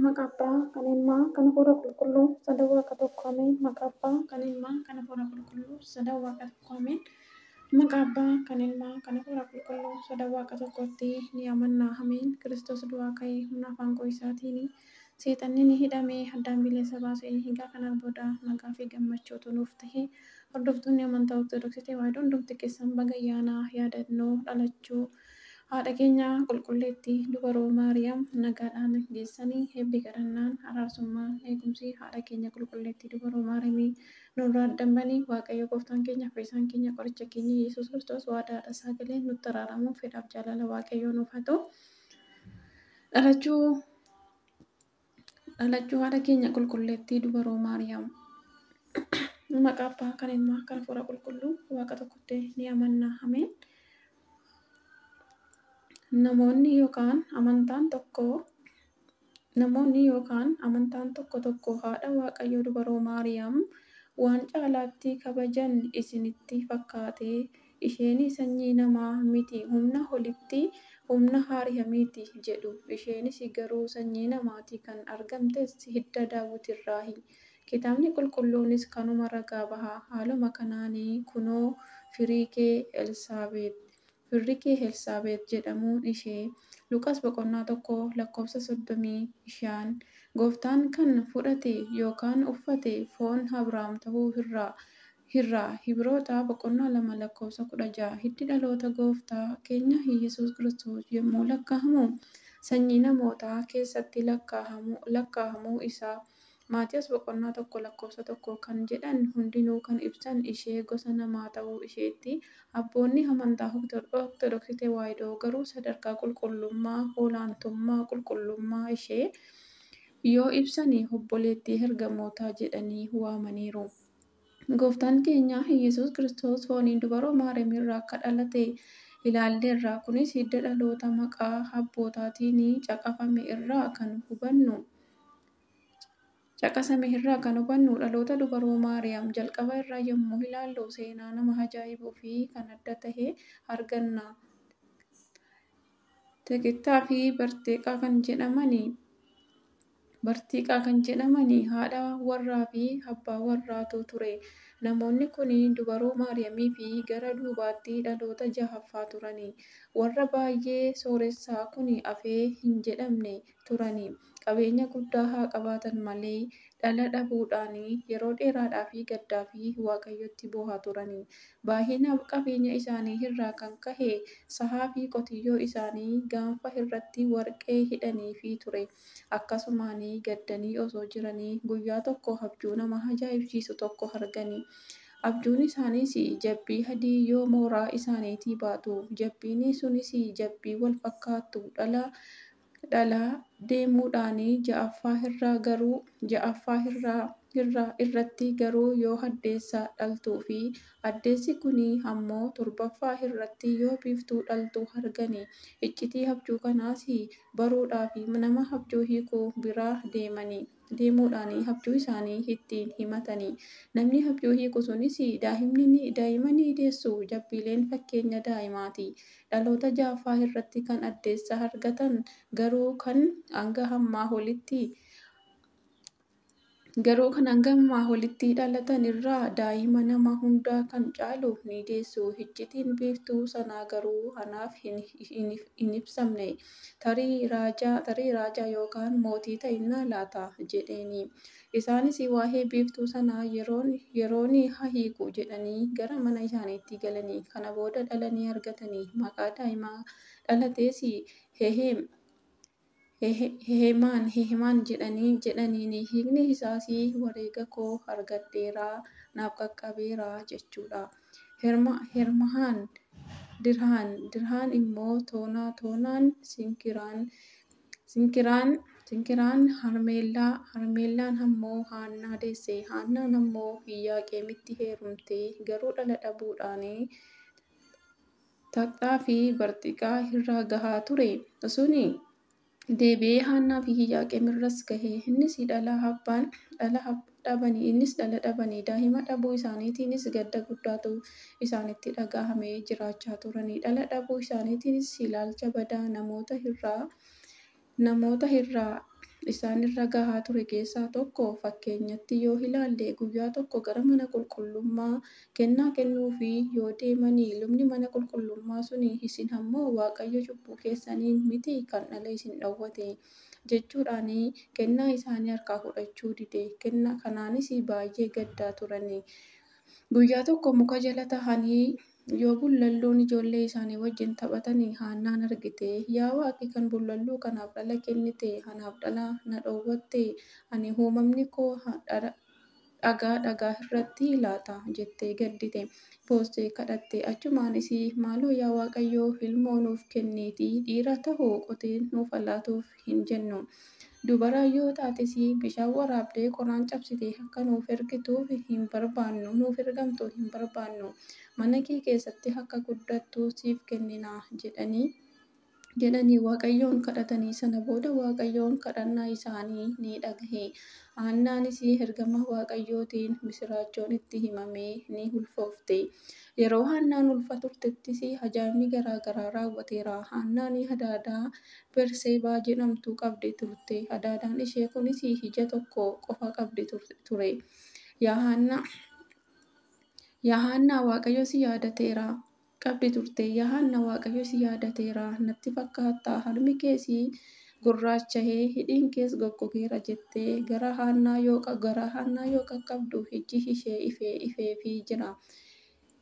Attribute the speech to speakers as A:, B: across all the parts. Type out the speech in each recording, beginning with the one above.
A: Maqaa Abbaa, kan Ilmaa, kan Hafuura Qulqulluu, sadan Waaqa tokko ameen. Maqaa Abbaa, kan Ilmaa, kan Hafuura Qulqulluu, sadan Waaqa tokko ameen. Maqaa Abbaa, kan Ilmaa, kan Hafuura Qulqulluu, sadan Waaqa tokkotti ni amanna ameen. Kiristoos du'aa ka'ee humna afaan koo isaatiin seexanni ni hidhamee addaan bilisa baasee egaa kana booda nagaa fi gammachuutu nuuf ta'e. Hordoftoonni amantaa Ortodoksii Tewaahidoo hundumti keessan baga ayyaana yaadannoo dhalachuu haadha keenya qulqulleettii dubaroo Maariyaam nagaadhaan geessanii eebbi kadhannaan araarsummaan eegumsi haadha keenya qulqulleettii dubaroo Maariyaamii nurraa addambanii Waaqayyo gooftaan keenya fayyisaan keenya qoricha keenya Yesuus Kiristoos waadaadha sagaleen nutti araaramuun fedhaaf jaalala Waaqayyoo nuuf haa ta'u. Dhalachuu haadha keenya qulqulleettii dubaroo Maariyaam. Maqaa Abbaa, kan Ilmaa, kan Hafuura Qulqulluu Waaqa tokkotti ni amanna ameen. Namoonni yookaan amantaan tokko namoonni yookaan amantaan tokko tokko haadha Waaqayyoo dubaroo Maariyaam waan caalaatti kabajan isinitti fakkaate isheen sanyii namaa miti humna olitti humna Aariyaamiiti jedhu. Isheenis garuu sanyii namaati kan argamtes hidda Daawwitirraayi. Kitaabni Qulqulluunis kanuma ragaa baha. Haaluma kanaan kunoo firii kee Elsaabeet jedhamuun ishee. Luqaas boqonnaa 1 lakkoofsa 35. Gooftaan kan fudhate yookaan uffate foon Abrahaam ta'uu irraa Ibroota boqonnaa 2 lakkoofsa 16. Hiddi dhaloota gooftaa keenya Iyyasuus Kiristoos yommuu lakkaa'amu sanyii namootaa keessatti lakkaa'amuu isaa. Maatiyaas boqonnaa 1 lakkoofsa 1 kan jedhan hundinuu kan ibsan ishee gosa namaa ta'uu isheetti. Abboonni amantaa Ortodoksii Tewaahidoo garuu sadarkaa qulqullummaa olaantummaa qulqullummaa ishee yoo ibsan obboleettii ergamootaa jedhanii waamaniiru. Gooftaan keenya Iyyasuus Kiristoos fooniin dubaroo Maariyaam irraa akka dhalate ilaalleerra. Kunis hidda dhaloota maqaa abbootaatiin caqafame irraa kan hubannu. Caqasame irraa kan hubannu dhaloota dubaroo Maariyaam jalqaba irraa yommuu ilaallu seenaa nama ajaa'ibuu fi kan adda ta'e arganna. Tikittaa fi Bartiiqaa kan jedhamani haadha warraa fi abbaa warraatu ture. Namoonni kun dubaroo Maariyaamiif gara duubaatti dhaloota ja'affaa turani. Warra baay'ee sooressa kun hafee hin jedhamne turani. Qabeenya guddaa haa qabaatan malee dhala dhabuudhaan yeroo dheeraadhaaf gaddaa fi Waaqayyotti boo'aa turani. Baay'ina qabeenya isaanii irraa kan ka'e sa'aa fi qotiyyoo isaanii gaanfa irratti warqee hidhaniifii ture. Akkasumaan gaddanii osoo jiranii guyyaa tokko abjuu nama ajaa'ibsiisu tokko argani. Abjuun isaaniis jabbii adii yoo mooraa isaaniitii baatu, jabbiin sunis jabbii wal fakkaattu dhala dhalaa deemuudhaan ja'affaa irratti garuu yoo addeessa dhaltuu fi addeessi kun ammoo torbaffaa irratti yoo biiftuu dhaltu argani. Iccitii abjuu kanaas baruudhaaf nama abjuu hiiku bira deemuudhaan abjuu isaanii itti himatani. Namni abjuu hiiku sunis daa'ima ni deessu jabbiileen fakkeenya daa'imaati. Dhaloota ja'affaa irratti kan addeessa argatan garuu kan hanga ammaa olitti dhalatan irraa daa'ima nama hunda kan caalu ni deessu. Iccitiin biiftuu sanaa garuu anaaf hin ibsamne. Tarii raajaa yookaan mootii ta'innaa laata? jedheeni. Isaanis waa'ee biiftuu sanaa yeroon haa hiiku jedhanii gara mana isaaniitti galani. Kana booda dhala ni argatani. Maqaa daa'ima dhalatees Heemaan jedhaniin. Hiikni isaas wareega koo argadheera naaf qaqqabeera jechuudha. Hermahaan Dirhaan, Dirhaan immoo Toonaa, Toonaan Sinkiraan, Harmeellaa, Harmeellaan ammoo Haannaa deesse. Haannaan ammoo Iyyaaqeemitti heerumte garuu dhala dhabuudhaan Taqxaa fi Barxiqaa irra gahaa ture suni deebi'ee Haannaa fi Iyyaaqeem irras gahe. Innis dhala dhabanii daa'ima dhabuu isaaniitiinis gadda guddaatu isaanitti dhaga'amee jiraachaa turani. Dhala dhabuu isaaniitiinis ilaalcha badaa namoota irraa isaanirra gahaa ture keessaa tokko fakkeenyatti yoo ilaalle, guyyaa tokko gara mana qulqullummaa kennaa kennuufii yoo deemanii lubni mana qulqullummaa suni "Isin ammoo Waaqayyo cubbuu keessaniin miti kan dhala isin dhowwate" jechuudhaan kennaa isaanii harkaa fudhachuu dide. Kanaanis baay'ee gaddaa turani. Guyyaa tokko muka jala taa'anii yoo bullalluun ijoollee isaanii wajjin taphatanii Haannaan argite. "Yaa waaqi kan bullalluu kanaaf dhala kennite anaaf dhala na dhowwatte, ani uumamni koo dhagaa dhagaa irratti laata?" jettee gaddite. Boossee kadhatte. Achumaanis "Maaloo yaa Waaqayyoo ilmoo nuuf kenniitii dhiira ta'u qotee nuuf laatuuf hin jennu. Dubara yoo taates bishaan waraabdee qoraan cabsitee akka nuuf ergituuf hin barbaannu nuuf ergamtu hin barbaannu. Mana kee keessatti akka guddattu siif kennina" jedhanii Waaqayyoon kadhatanii. Sana booda Waaqayyoon kadhannaa isaanii ni dhagahe. Haannaanis ergama Waaqayyootiin misiraachoon itti himamee ni ulfoofte. Yeroo Haannaan ulfa turtettis ajaa'ibni garaa garaa raawwateera. Haannaan adaadaa Berseebaa jedhamtu qabdi turte. Adaadaan ishee kunis ija tokko qofa qabdi ture. "Yaa Haannaa Waaqayyo si yaadateera" qabdi turte. "Yaa Haannaa Waaqayyo si yaadateera natti fakkaata. Harmi kees gurraacha'ee hidhiin kees goggogeera" jettee gara Haannaa yoo qaqqabdu ijji ishee ifeefii jira.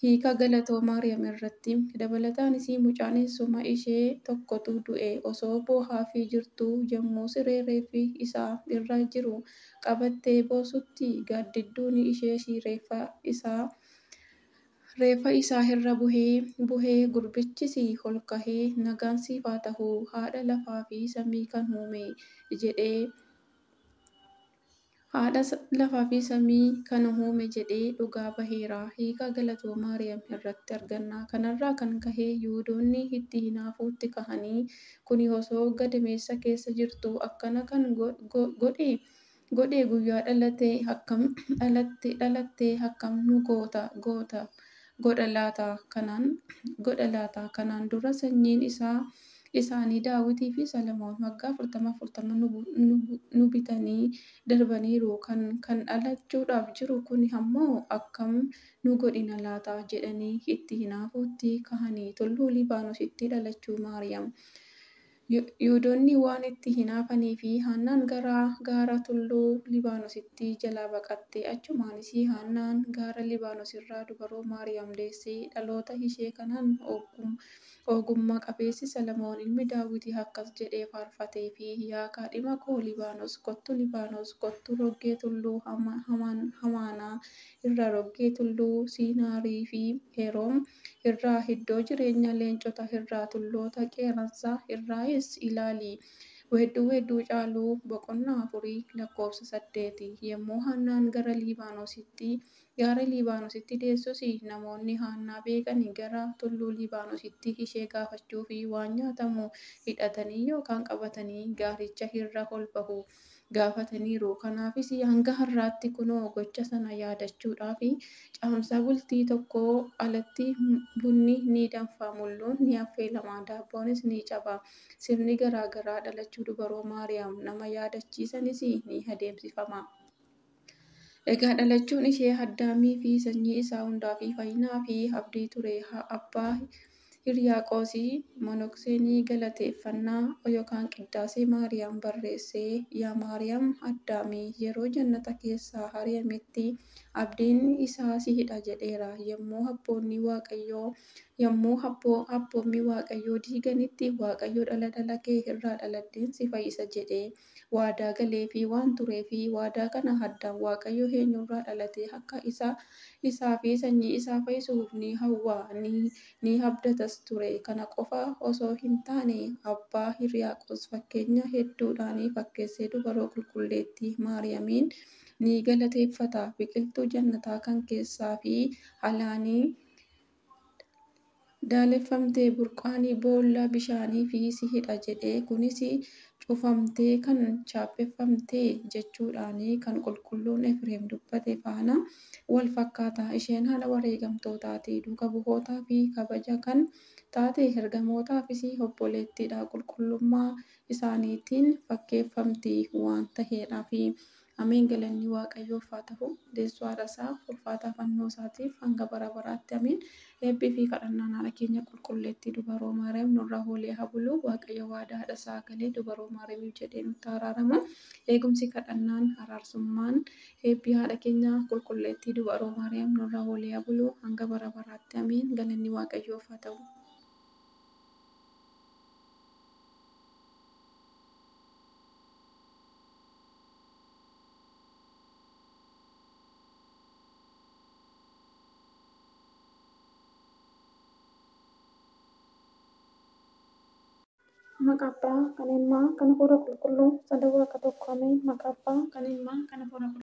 A: Hiika galatoo Maariyaam irratti. Dabalataanis mucaan eessuma ishee tokkotu du'e. Osoo boo'aafii jirtuu yommuu siree reeffi isaa irra jiru qabattee boossutti gaaddidduun ishees reeffa isaa irra bu'ee gurbichis ol ka'ee "Nagaan siif haa ta'u, haadha lafaa fi samii kan uume" jedhee haadha lafaa fi samii kan uume jedhee dhugaa baheera. Hiika galatoo Maariyaam irratti arganna. Kanarraa kan ka'e Yihuudoonni itti hinaafuutti ka'anii "Kuni osoo gadameessa keessa jirtuu akkana kan godhe guyyaa dhalatte akkam nu godha laata? Kanaan dura sanyiin isaanii Daawitii fi Solomoon waggaa 40 40 nu bitanii darbaniiru. Kan dhalachuudhaaf jiru kun ammoo akkam nu godhina laata?" jedhanii itti hinaafuutti ka'anii. Tulluu Libaanoositti dhalachuu Maariyaam. Yihuudoonni waan itti hinaafaniif Haannaan gara gaara tulluu Libaanoositti jalaa baqatte. Achumaanis Haannaan gaara Libaanos irraa dubaroo Maariyaam deesse. Dhaloota ishee kanaan ogummaa qabeessi Solomoon ilmi Daawit akkas jedhee faarfateefi. "Yaa kaadhima koo Libaanos kottu, Libaanos kottu, roggee tulluu Amaanaa irraa, roggee tulluu Siinaarii fi Heroom irraa, iddoo jireenya leencotaa irraa, tulloota qeerransaa irraas ilaali." Weedduu Weedduu Caaluu boqonnaa 4 lakkoofsa 8. Yommuu Haannaan gaara Libaanoositti deessus namoonni Haannaa beekan gara tulluu Libaanoositti ishee gaafachuuf waan nyaatamu hidhatanii yookaan qabatanii gaaricha irra ol bahu gaafataniiru. Kanaafis hanga har'aatti kunoo gocha sana yaadachuudhaaf caamsaa bultii tokko alatti bunni ni danfa, mulluun ni affeelama, daabboonis ni caba. Sirni garaa garaa dhalachuu dubaroo Maariyaam nama yaadachiisanis ni adeemsifama. Egaa dhalachuun ishee Addaamii fi sanyii isaa hundaaf fayyinaa fi abdii ture. Abbaa Hiriyaaqoos Molokseen galateeffannaa yookaan qiddaasee Maariyaam barreesse. "Yaa Maariyaam Addaam yeroo jannata keessaa ari'ametti abdiin isaa si'idha" jedheera. Yommuu abboommii Waaqayyoo diiganitti Waaqayyo dhala dhala kee irraa dhaladheen si fayyisa jedhee waadaa galeefii waan tureef, waadaa kana Addaam Waaqayyo eenyurraa dhalatee akka isaa fi sanyii isaa fayyisu ni hawwa, ni abdatas ture. Kana qofa osoo hin taane Abbaa Hiriyaaqoos fakkeenya hedduudhaan fakkeessee dubaroo qulqulleettii Maariyaamiin ni galateeffata. Biqiltuu jannataa kan keessaa fi alaan daaleffamte, burqaan boolla bishaanii fi si'idha jedhe. Kunis cufamtee kan chaappeffamte jechuudhaan kan qulqulluun Efreem dubbate faana wal fakkaata. Isheen haadha wareegamtootaati. Duuka bu'ootaa fi kabaja kan taate ergamootaafis obboleettiidha. Qulqullummaa isaaniitiin fakkeeffamti waan ta'eedhaafi. Ameen. Galanni Waaqayyoof haa ta'u. Deessoo haadha isaa ulfaataa fannoo isaatiif hanga bara baraatti ameen. Eebbii fi kadhannaan haadha keenya qulqulleettii dubaroo Maariyaam nurraa oolee haa bulu. Waaqayyo waadaa haadha isaa galee dubaroo Maariyaamiif jedhee nutti araaramu. Eegumsi kadhannaan araarsummaan eebbii haadha keenya qulqulleettii dubaroo Maariyaam nurraa oolee haa bulu hanga bara baraatti ameen. Galanni Waaqayyoof haa ta'u. Maqaa Abbaa kan Ilmaa kan Hafuura Qulqulluu sada Waaqa tokko ameen. Maqaa Abbaa kan Ilmaa kan Hafuura